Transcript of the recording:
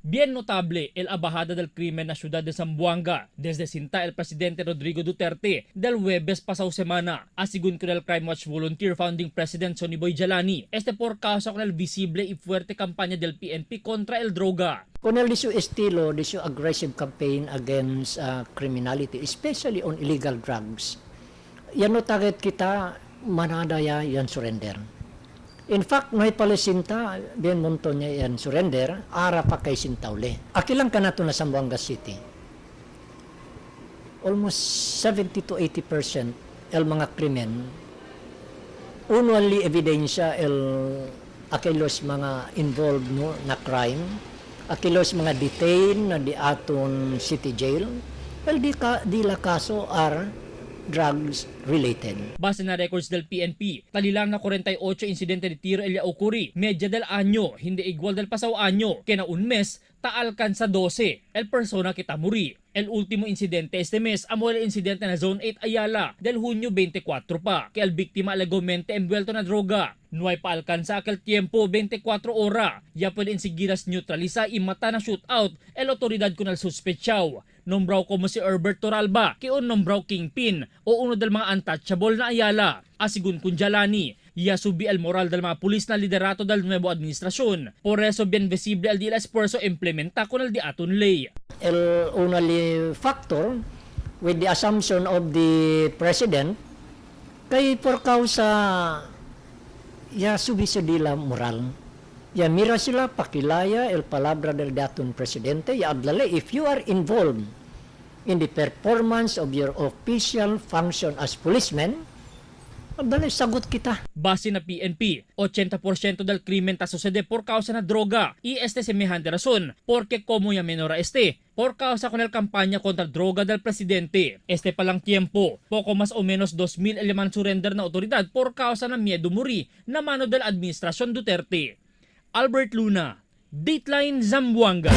Bien notable el abajada del crimen na ciudad de Zamboanga desde sinta el presidente Rodrigo Duterte del Huwebes pasado semana. Asigun con el Crime Watch Volunteer Founding President Sonny Boy Jalani, este por causa con el visible y fuerte campaña del PNP contra el droga. Con el di su estilo, di su aggressive campaign against criminality, especially on illegal drugs. Yan no target kita, manada ya yan surrender. In fact, no palisinta, bien monto niya yan surrender, ara pa kay sintaule. Akilang ka nato na Zamboanga City. Almost 70 to 80% el mga krimen, only ebidensya el akilos mga involved no na crime, akilos mga detained na di aton city jail, well di ka di la kaso are drugs related. Base na records del PNP, talilang na 48 insidente de tiro el ocurri media del año, hindi igual del pasado año, que na un mes, ta alcanza 12, el persona que muri. El último incidente este mes, amo el incidente na Zone 8 Ayala del junio 24 pa, que el víctima alegamente envuelto na droga. No hay pa alcanza aquel tiempo 24 hora, ya puede enseguida neutraliza y mata na shootout el autoridad con el sospechao nombrado como si Herbert Toralba, que un nombrado kingpin o uno del mga untouchable na Ayala. Asigun kun Jalani, ya subi el moral del mga pulis na liderato del nuevo administrasyon. Por eso bien visible el di la esfuerzo implementa con el di aton ley. El only factor with the assumption of the president kay por causa ya subi sa dila moral. Ya mira sila pakilaya el palabra del daton presidente ya adlale if you are involved in the performance of your official function as policeman, adlale sagot kita. Base na PNP, 80% del krimen ta sucede por causa na droga y este semejante razón, porque como ya menora este, por causa con el campaña contra droga del presidente. Este palang tiempo, poco más o menos 2,000 eleman surrender na autoridad por causa ng miedo muri na mano del administrasyon Duterte. Albert Luna, Dateline Zamboanga.